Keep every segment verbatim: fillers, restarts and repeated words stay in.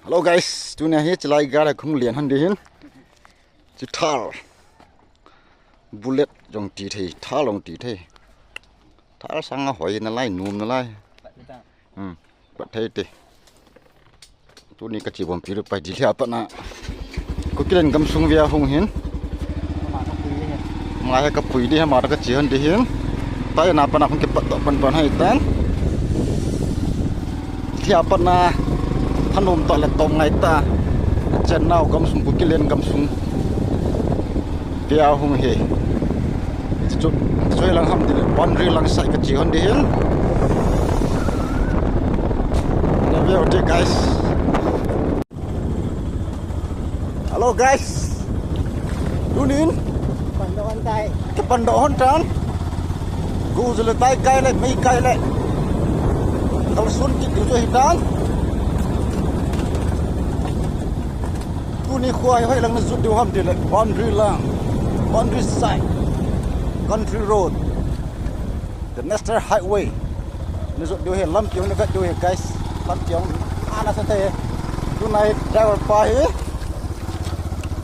Hello guys, tuni hi chilai gari khung lian hon ding hin. Chi Thar. Bullet jong ti thei, Thar jong ti thei. Thar sanga hoi nalai, nom nalai. Hmm. Pat thei te. Tuni ka chi bompi rupai di lia pat na. Kukiland gamsung via hung hin. Ama he ka pui di, ama ka chi hon ding hin. Tai na pat na hung kipat to pan pan hai tan. Lia pat na thanom ta le tom ngai ta. Chen nau gamsung, Kukiland gamsung. Tia hung hi. Chu, chu lang ham ti le boundary lang sai ka chi hon ding hin. Na view te guys. Hello guys. Tunin. Pan doh hon tai. Ka pan doh hon tan. Gu zule tai kai le, mei kai le. Kalsun kit diu chu hi tan. Tuni khua hi hoi lang na jot diu ham ti le. Boundary lang. Boundary side. Country road. The National Highway. Na jot diu hi, lampi jong na vet diu hi, guys. Lampi jong ana sa te. Tunai driver pa hi.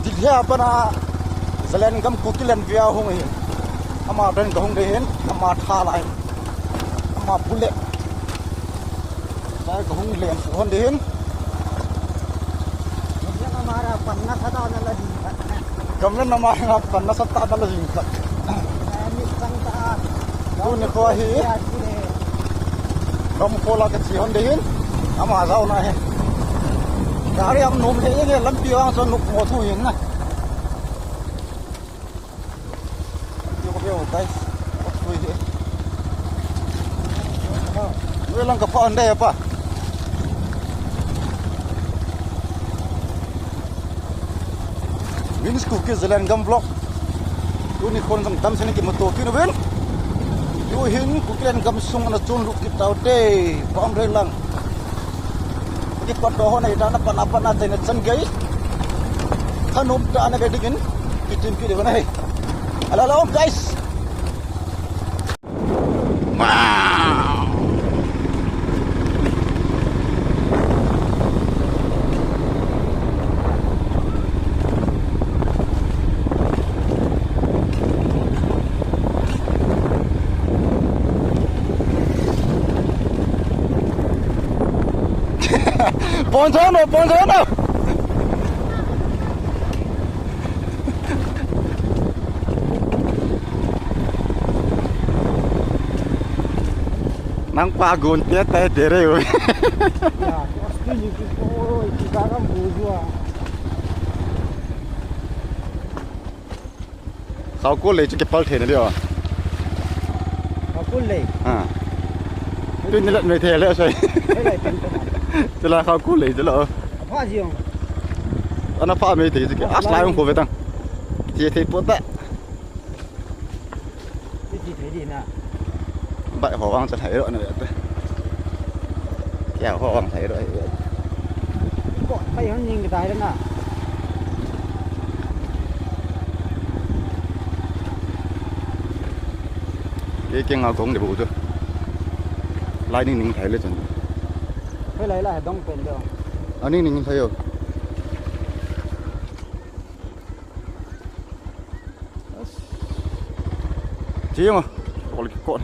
Di lia pat na Zalen gam Kukiland via hung hi. Ama dan ka hung ding hin. Ama tha lai. Ama bullet. Sai ka hung lem hon ding hin. Gamla na mara panna sata na la jing khat. Gamla na mara panna sata na la jing khat. Tuni khua hi. Gam kho la ka chi hon ding hin. Ama jao na hi. Gari am nom he ye lampi vang son nuk mo thu hin na. Yo, yo, guys. What's going here? Noi lang ka pa ande pa. Vince Kuki Zalen gam vlog. Tuni khon jong damsel in kimoto kit uvin. Tuhin Kukiland gamsung ana chon lut kit tau te. Boundary lang. Kipat doh hon ahi tan, apat na, apat na, tei na chan gei. Thanom tah a na ve dingin. Kitin kit ding ahi. Ala la, guys. Wow. Pon sao no, pon sao no. Nang pa gun te te te re. Ya, hostel ni ki ko, ki garam bujua. Khaokol lei chu kipal thei na dia. Khaokol lei. Ha. Tui ni lat mai thei le sai. Lei lei pin to. Chula Khaokol lei chula. Pha jiong. Ana pha mai thei chu ki. As lai ong ko ve tang. Thei thei po ta. Ti ti thei di na. Bai ho wang cha thai ro na ve ta. Kya ho wang thai ro. Ko pai hon ning ka dai na. Ke ke nga gong de bu chu. Lai ning ning thai le chun. Hoi lai la dong pen de. Ani ning thai yo. Chiang a. Kol ki ko.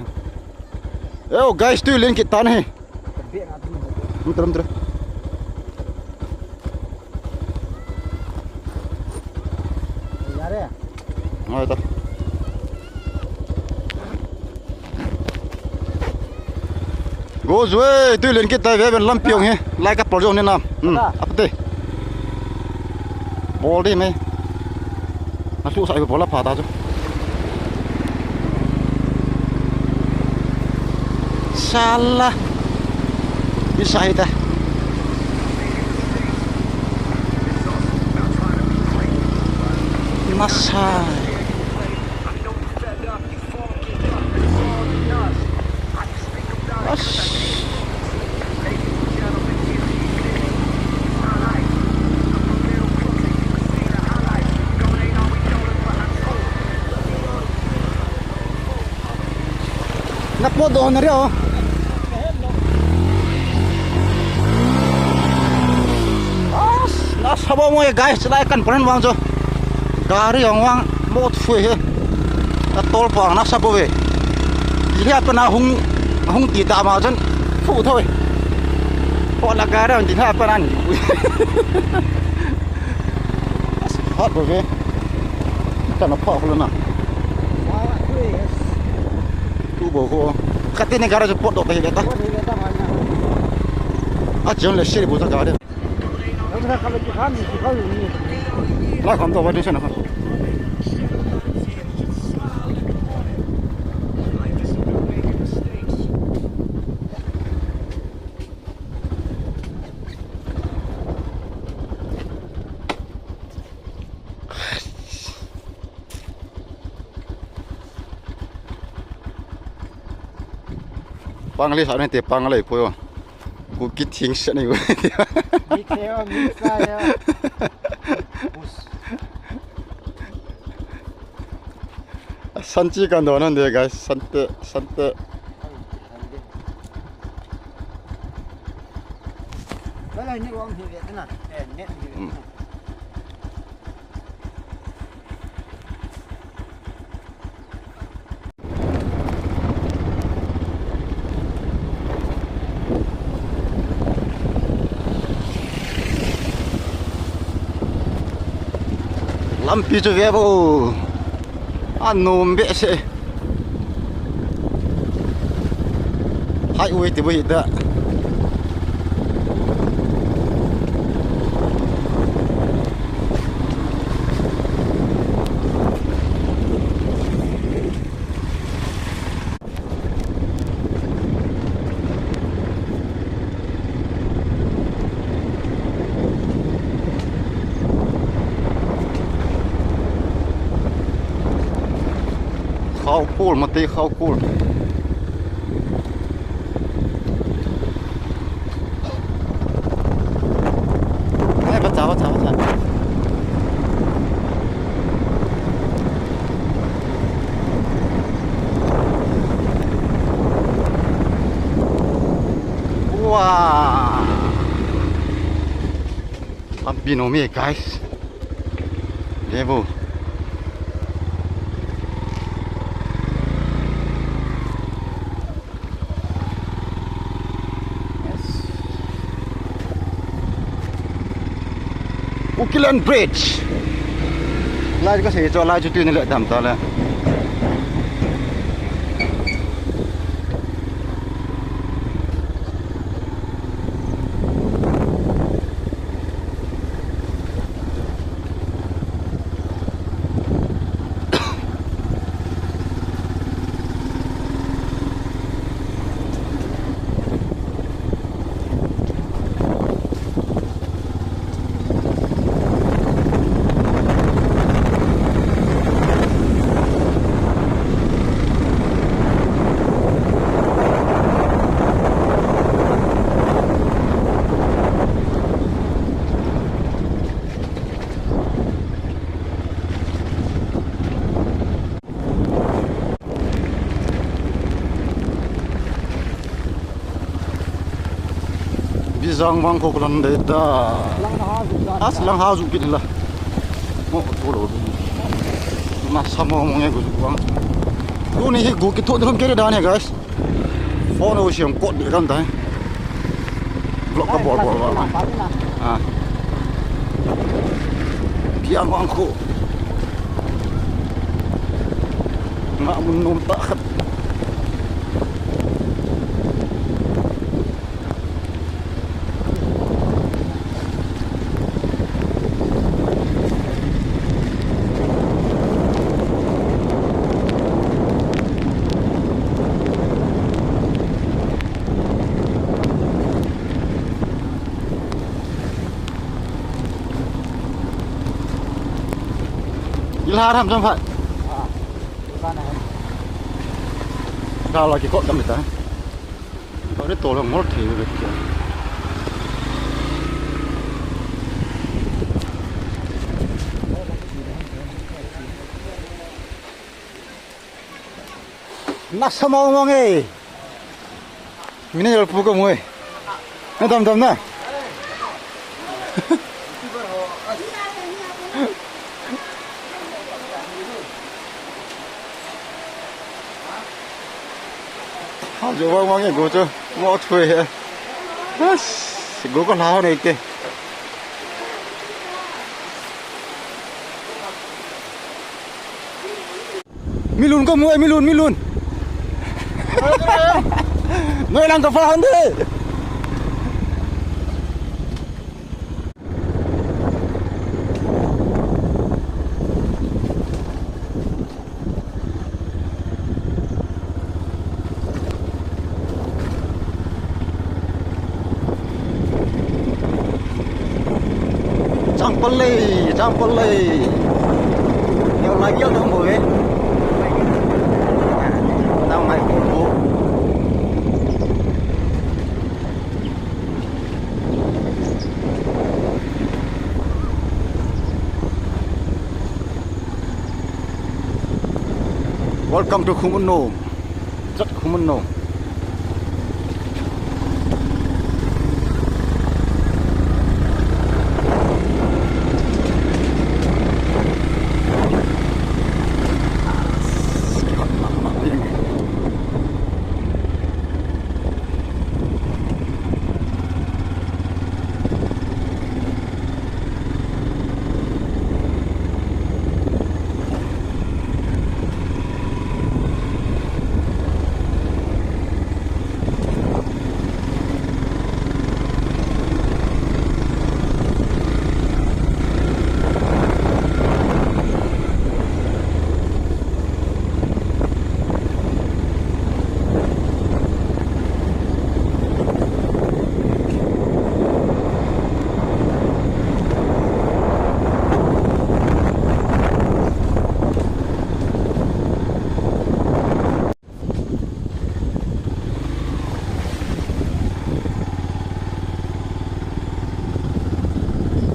Yo guys, tu len ki tan he. Tum tum tum. Yare. Ngai ta. Go jue, tu len kit ta ve ben lampi ong he. Lai ka por jong ni nam. Hmm. Ata. Apte. Bol di me. Asu sa bol la pha ta chu. Sala. Bisa hita. Masa. Na po do na rio. Abo mo e guys, lai kan paran vang jo. Gari ang vang mo thui he. Ta tol pang na sa bo ve. Di he apa na hung hung ti ta ma jon. Fu thoi. Ko la gari ang di he apa na ni. Hot bo ve. Kan pa ko na. Tu bo ko. Kati ni gari jo pot do ta he ta. A jon le siri bo ta gari. Lai kham to, waiting shed na kha. Pang le sa ne te pang le po yo. Ku ki thing se ne yo. Mix e, mix a ya. Bus. San chi kan do nan de, guys. San te, san te. Wala ni wang hi ve na. Eh, net hi ve. Hmm. Lampi chu ve vo. Anom behseh. Highway ti bo hi ta. Khao kul, mate khao kul. Ai, bacha, bacha, bacha. Wow. Lampi nom e, guys. Ve vo. Yes. Ukhilan Bridge. Lai kasei chu, lai chu tuni le dam ta le. Bijang vang ko kulan de da. Lang ha ju da. As lang ha ju kit la. Mo to lo. Na sa mo mo nge ko ju vang. Tuni hi gu kitho de lam kere da ne, guys. Phone ho siam kot de kan dai. Vlog ka bol bol ba. Ah. Bijang vang ko. Nga mun nom ta khat. Ilhar ham jam phat. Ka la ki kot dam ta. Ka ni to la ngol thei ve kya. Na sa mo mo nge. Mini yol pu ko mo e. Na dam dam na. Ajo vang vang e go chu. Mo thui he. Bas. Go ko la ho nei te. Milun ko mu e, milun, milun. Noi lang ka fa han de. Chang pal lei, chang pal lei. Neo lai gel dong bo ve. Nang mai ko ko. Welcome to Khumulnom. Jat Khumulnom.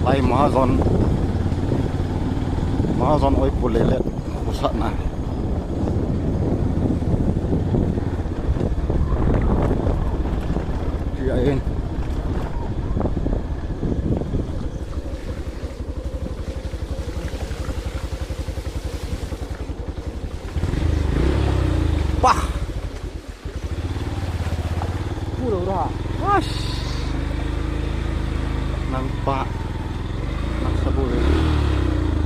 Lai Mahajon, Mahajon oi pu le le, pu sat na. Tia in. Pah! Pu lo ra. Ash! Nang pa. Nang sabu le.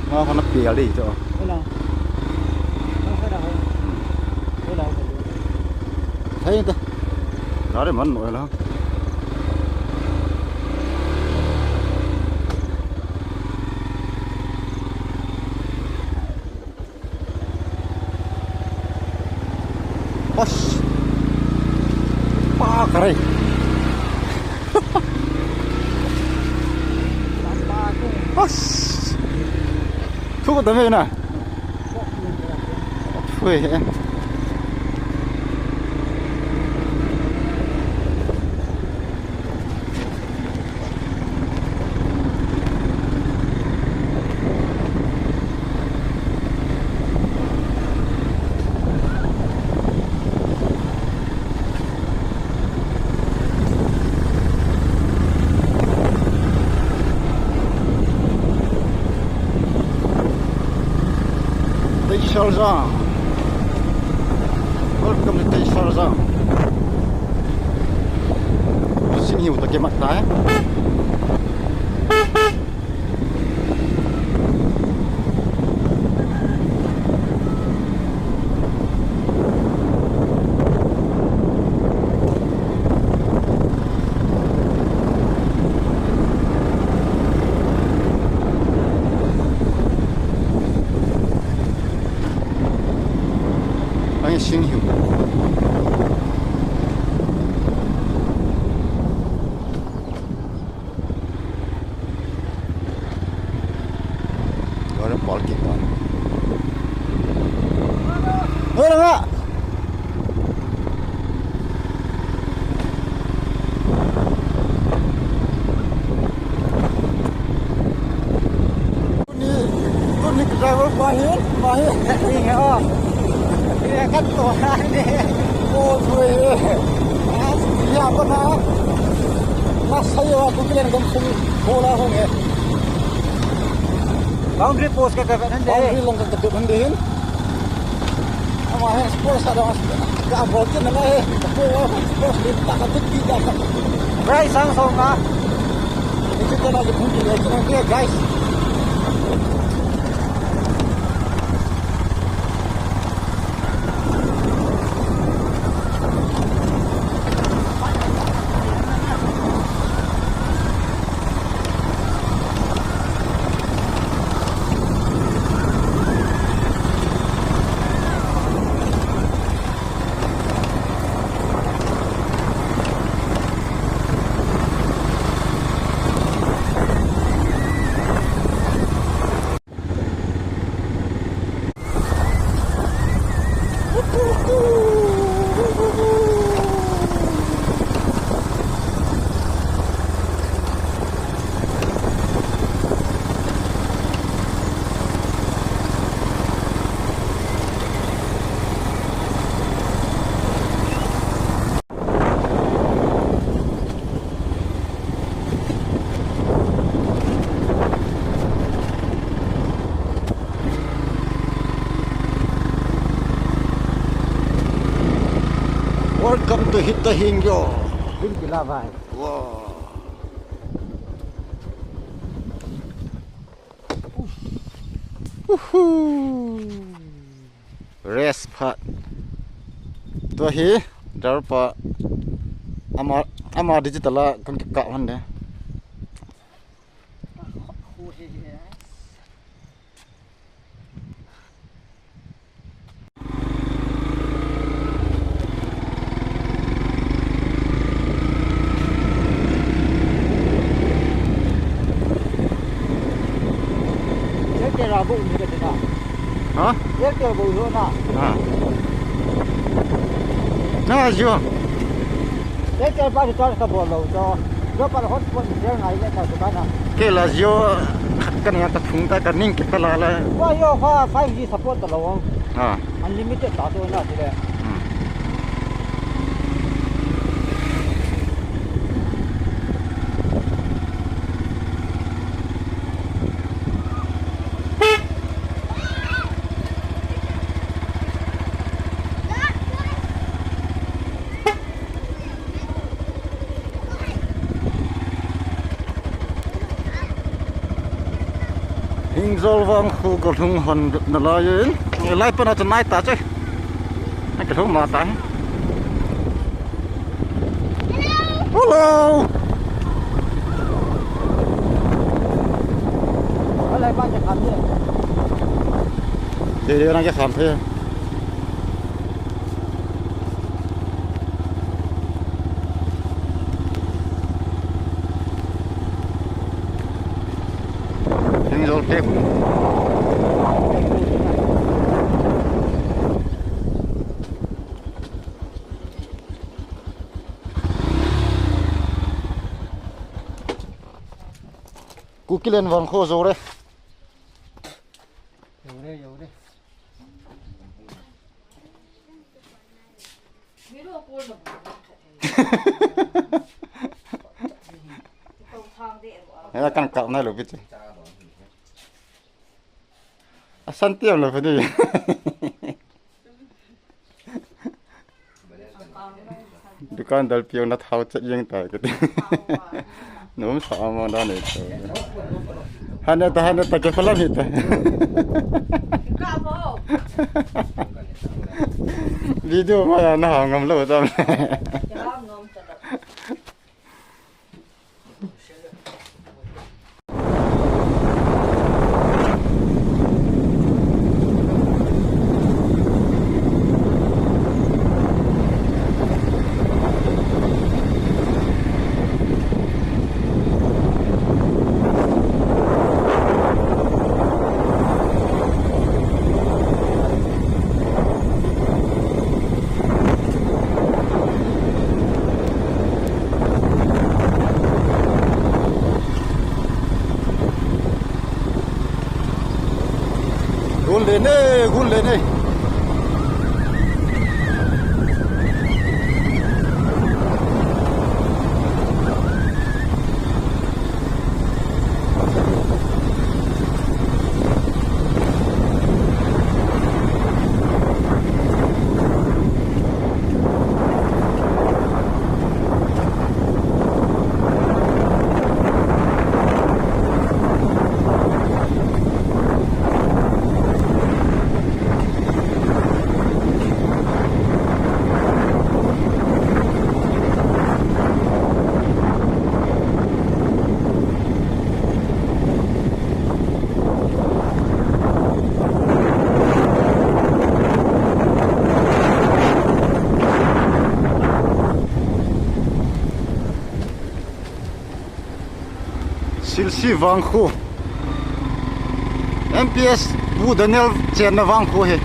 Nga ko na pia le to. Ela. Ela. Thei ta. Gari man no ela. Os. Pa kare. Os. Thu ko tame na. Thui. Teishorzang. Welcome to Teishorzang. Sing hiu ta ke mat ta, eh. Ang sing hiu. Gari parking pa. Hoy, langa. Tuni, tuni ka driver pa hin, pa hin. Ni he o. Ni he kat to ha ni. O, tui he. Ya, pa na. Na sa yo, aku kilen gam sum. Bola hong he. Boundary post ka ka nan de. Boundary long ka ka nan de hin. Sports ada, sports ada, sports ada. Guys, sang song ah. Ini kita lagi pergi lagi, guys. Welcome to Hita Hingyo. Wow. Uhu. Rest phat. Tua hi, driver pa ama, ama digital a kan kikap han de. Airtel a bou ni ka ti na. Ha? Airtel bou lo na. Ha. Na Jio. Airtel pa recharge ka bol lou chu. Jio pa hotspot ni share ngai le ta dukan a. Kei la Jio khat ka nia ka thung ta ka ning kit ta la la. Wa yo kha five G support ta lou. Ha. Unlimited ta to na ti le. Hmm. Hingjol vang khu ka lhung hon na lai in. Lai pa na chu nai ta che. Na ka lhung ma ta. Hello. Hello, pa ke kham de. De de na ke kham the. Hingjol pek. Kukiland vang kho jo re. Jo re, jo re. Hela kan kap nai lou bit. Asan tiam lou bit. Dukan dal piang na thau chat jeng tai kati. Nom sa ama da nei to. Hana ta, hana ta ke phalam hi ta. Video ma ya na ha ngam lou tam. Gul le ne, gul le ne. Silsi vangkho. M P S Pu Daniel chenna vangkho hi.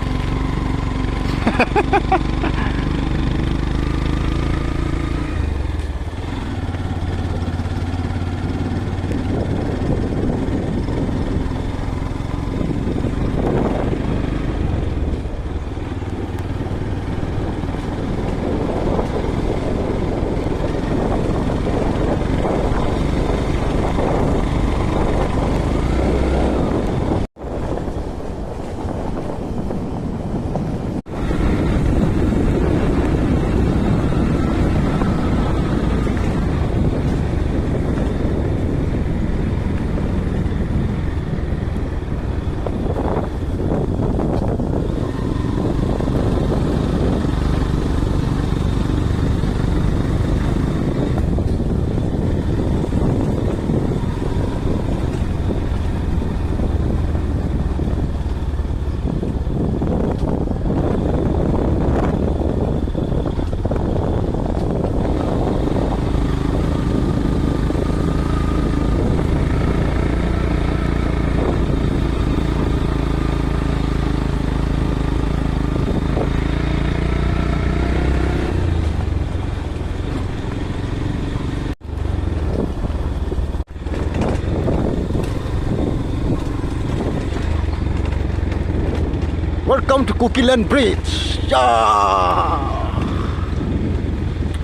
Welcome to Kukiland Bridge. Yeah.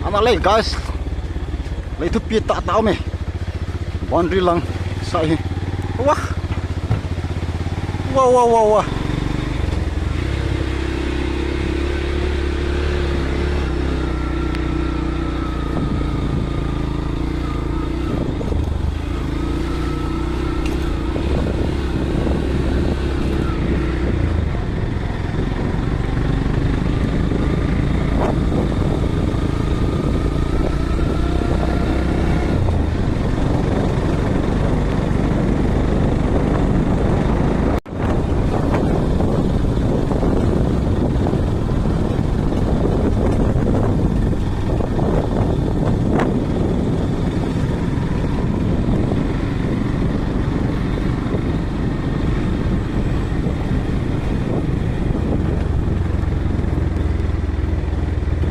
Ana lei, guys. Lei thupi tah tah me. Boundary lang sa hi. Wah. Wah, wah, wah, wah.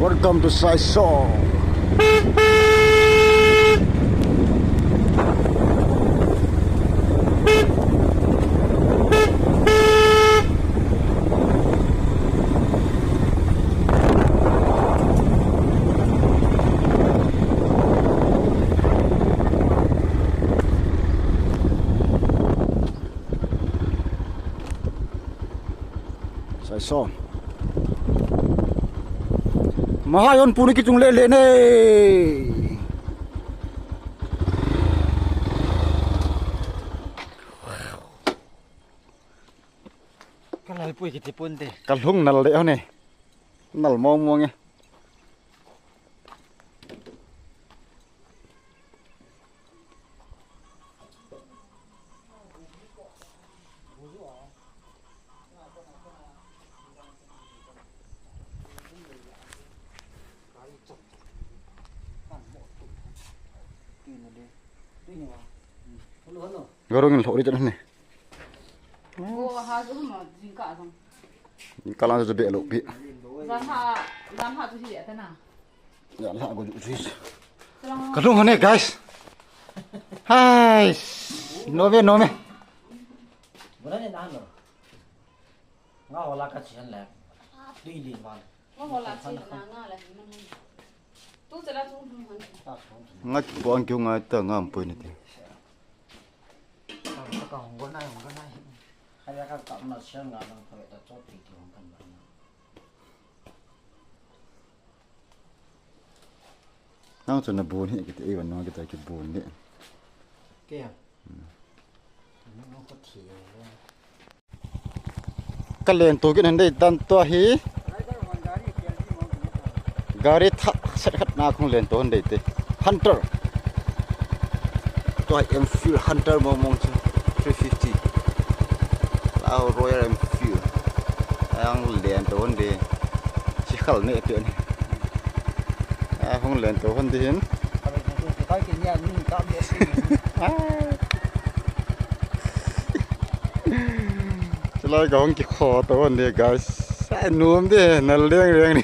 Welcome to Saiso. Saiso. Mahayon puni kichung le le ne. Kalal pui kiti pun te. Kalhung nal le hone. Nal mong mong e. Garong in lhori chan ne. Ko ha ju ma jingkah jong. Jingkah lang ju be lo pi. Jan ha, jan ha tu hi ta na. Ya la go ju. Kalung hone, guys. Hai. No me, no me. Bura ne na no. Nga hola ka chian le. Tui li man. Nga hola chian na nga le man. Tu chala tu man. Nga ki po ang kyo nga ta nga am poi na ti. Ka hong go na, hong go na. Kaya ka ka na chian nga lang poi ta chot ti ti hong kan ba. Nang chu na bun hi kiti, eivan nang kita kibun hi. Kei a? Nang ko thi. Ka lento kit hen dei tan tua hi. Gari thah set khat na khong lento hen dei te. Hunter. Tua Enfield Hunter mong mong chu three fifty. Lao Royal Enfield. Ang lento hen dei. Chi khal ne te ni. A hung lento hen dei hin. Ka lento chu kai ke nia ni ka be si. A. Ai, ka hung kikho to le, guys. Ai, nom de, nal leng leng ni.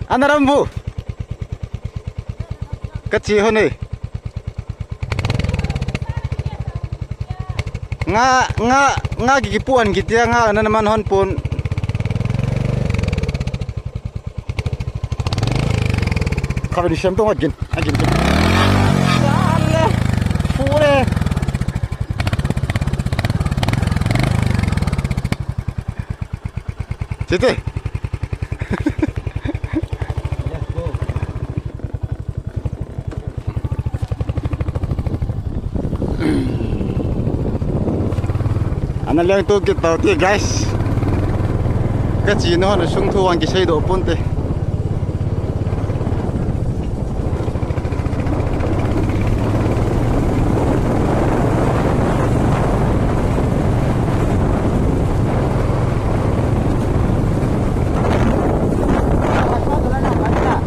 Ana ram bu. Ka chi ho ni. Nga, nga, nga ki kipuan kitia nga na man hon pun. Khabe ni sem tong agin, agin. Dale. Pure. Chite. Ana leng to kit tau te, guys. Ka chi no na sung thu ang kisei do pun te.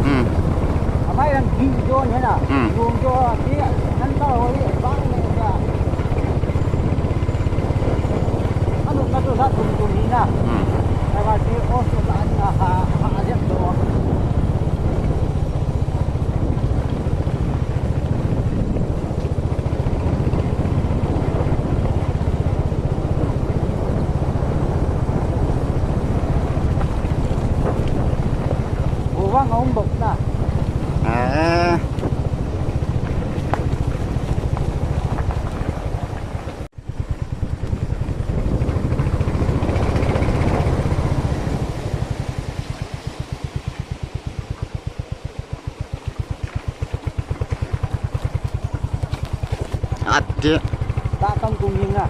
Hmm. Hmm. Guvang a um bok na. Ah. Ati. Ta kam kum ning a.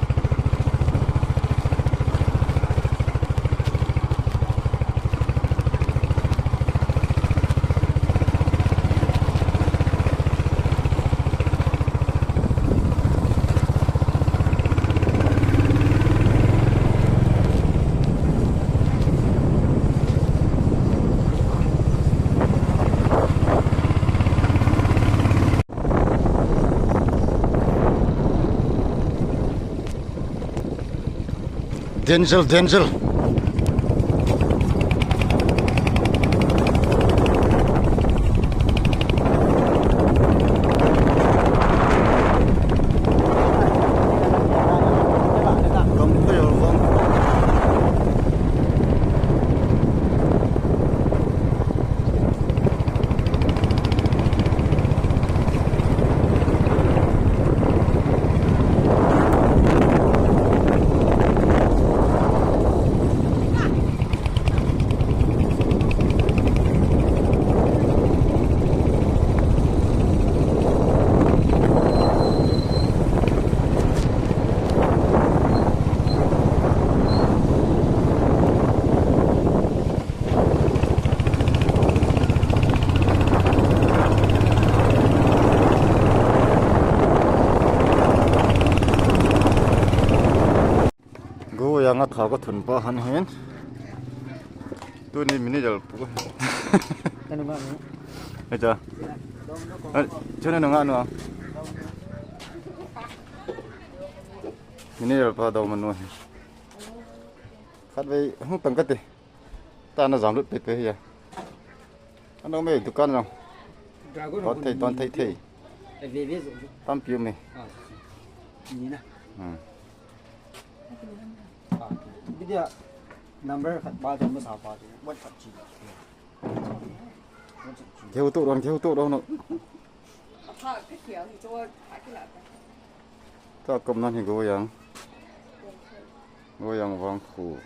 Danger, danger. Go yang a kha ka thun pa han hin. Tuni mini jal pu. Ka nunga nu. Acha. Chuna nunga nu. Mini jal pa do manu. Khat vei hung tang ka te. Ta na jam lut pet pet hi a. Ano me dukan jong. Dragon ton thei, ton thei thei. Tampi um e. Ni na. Hmm. Bidia number khat ba jong ma sa pa tu. WhatsApp chi. Keu tu don, keu tu don no. Apa ka khial hi chu a kila. Ta kom nan hi go yang. Go yang vang khu.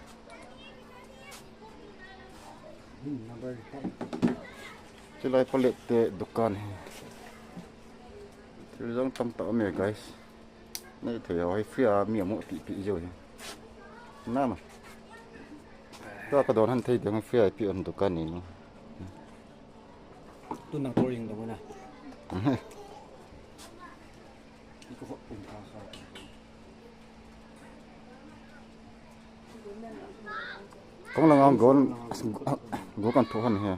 Chilai palet te dukan hi. Thil jong tam ta me guys. Nei thei ho hi free a mi amu pi pi jo hi. Na ma. Ta ka don han thei ding free a pi on dukan ni no. Tu nang touring dong na. Iko ho um ka ka. Kong lang ang gon go kan thu han he.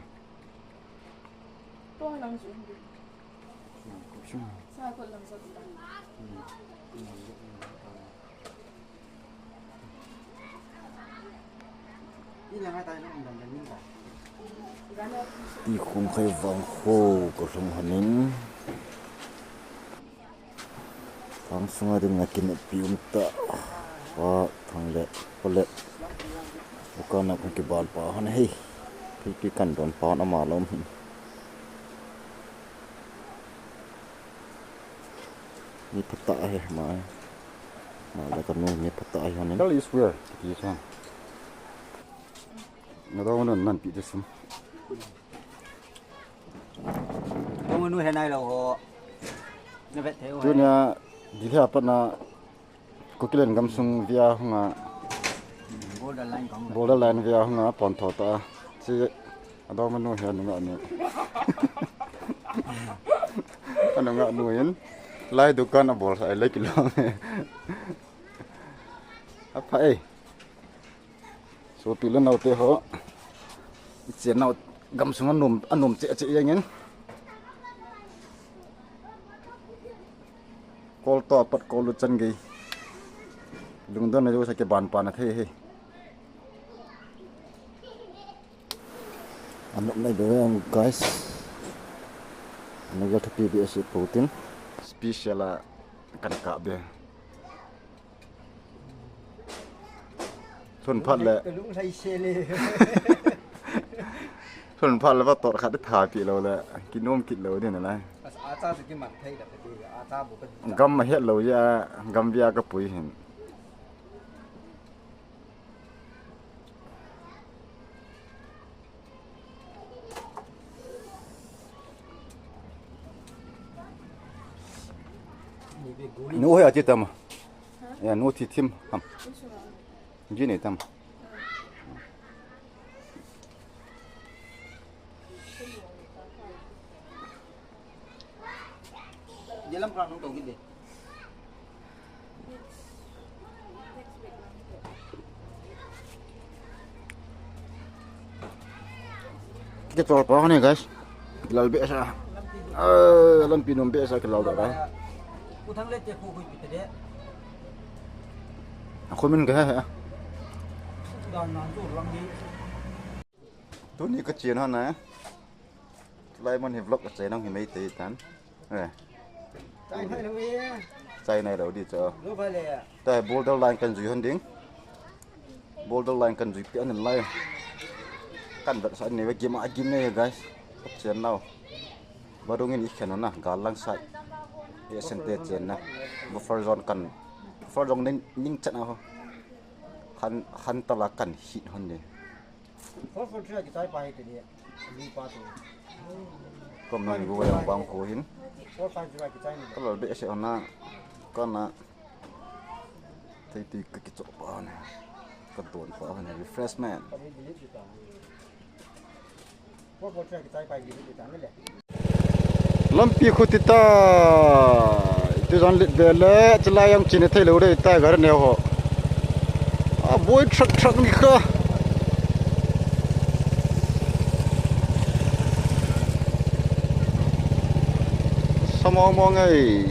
Ti khum khai vang kho ka lhung hanin. Vang sunga ding na kin pi um ta. Pa thang le, pa le. Buka na kong ki bal pa han hei. Pi pi kan don pa na ma lom hin. Ni pata he ma. Ma la ka nu ni pata he hanin. Tell is where it is, huh? Na dong nan nan pi de sum. Kong nu he nai lo ho. Na vet thei ho. Tunia, Delhi a pat na Kukiland gamsung via hunga. Borderline kong. Borderline via hunga pon tho ta. Chi adong manu he nunga nu. Anunga nu in. Lai dukan a bol sa le kilom. Apa eh. Sopi le naote ho. Iche nau gamsung anom, anom che che jeng in. Kol to apat kol lu chan gei. Lungdon na jo sa ke ban pan a thei he. Anop nai be guys. Nagel thapi be ase potin. Special a kan ka be. Thun phat le. Ka lung lai se le. Thun phat le va tor khat tha pi lo le. Kinom kit lo din lai. As a cha ki man thei da ti a cha bu ka. Gam ma het lo ya, gam via ka pui hin. Nu hoi ati tam. Ya, nu thi thim ham. Ji nei tam. Ye lam pra nung to git de. Kichol pa ne guys. Lal be sa. Ah, lampi nom be sa kilal da. U thang le te khu hui pi te de. Khu min ga ha. Dan nan chu lam ni. Tuni ka chen hon na. Lai man hi vlog ka chen hon hi mei te tan. Eh. Chai nai lo e. Chai nai lo di cho. Lo ba le. Tai border line kan jui hon ding. Border line kan jui pi an lai. Kan vet sa ni ve gim a gim ne guys. Ka chen nau. Ba dong in i khen na gal lang sai. E sen te chen na. Buffer zone kan. Buffer zone ning ning chen a ho. Han han tala kan hit hon ni. Four four three a kichai pa hi te ni. Li pa tu. Kom nang gu yang bang ko hin. Four five zero a kichai ni. Ka lal be se hon na. Ka na. Thei ti ka kicho pa hon. Ka don pa hon refreshment. Ka ni delete ta. Four four three a kichai pa hi delete ta ni le. Lampi khu ti ta. Itu jan lit be le, chulai jong chena thei lou dei ta gar neo ho. A boi thrak thrak ni kha. Sa mong mong ei.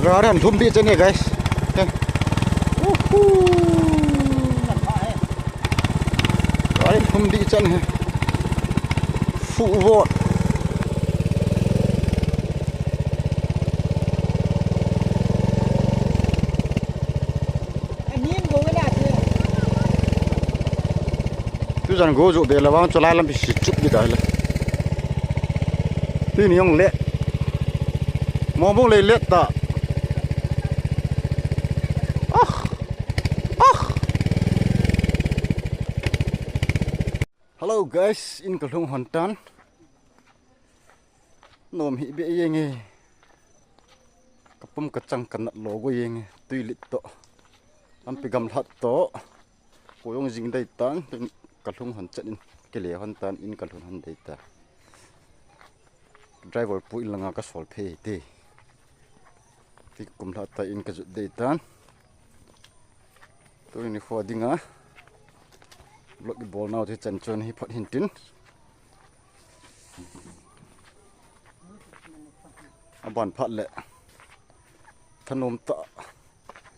Gari an thum dih chan e, guys. He. Uhu. Gari an thum dih chan he. Fuh vot. Tujan go jo be la vang chulai lampi si chup di dai le. Tuni jong le. Mo bong le le ta. Ah. Ah. Hello guys, in ka lhung hon tan. Nom hi be jeng e. Ka pum ka chang ka nat lo go jeng e. Tui lit to. Lampi gamlhat to. Ko jong jing dei tan, ka lhung hon chan in, kile hon tan in ka lhung hon dei ta. Driver pu in langa ka sol phei te. Ti kum lha ta in ka jut dei tan. Tuni nikho dinga. Vlog i bol nau te chan chon hi phot hin tin. Aban phat le thanom tah,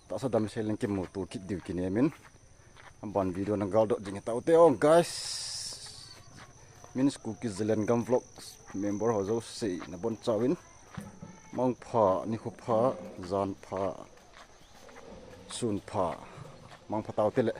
tahsa damsel in kimuto kit diu kinem in, aban video na galdot ding taute ong guys. Min Kuki Zalengam Vlogs member ho jouse nabonchauvin mangpha, nikho pha, jan pha, sun pha, mangpha taute le.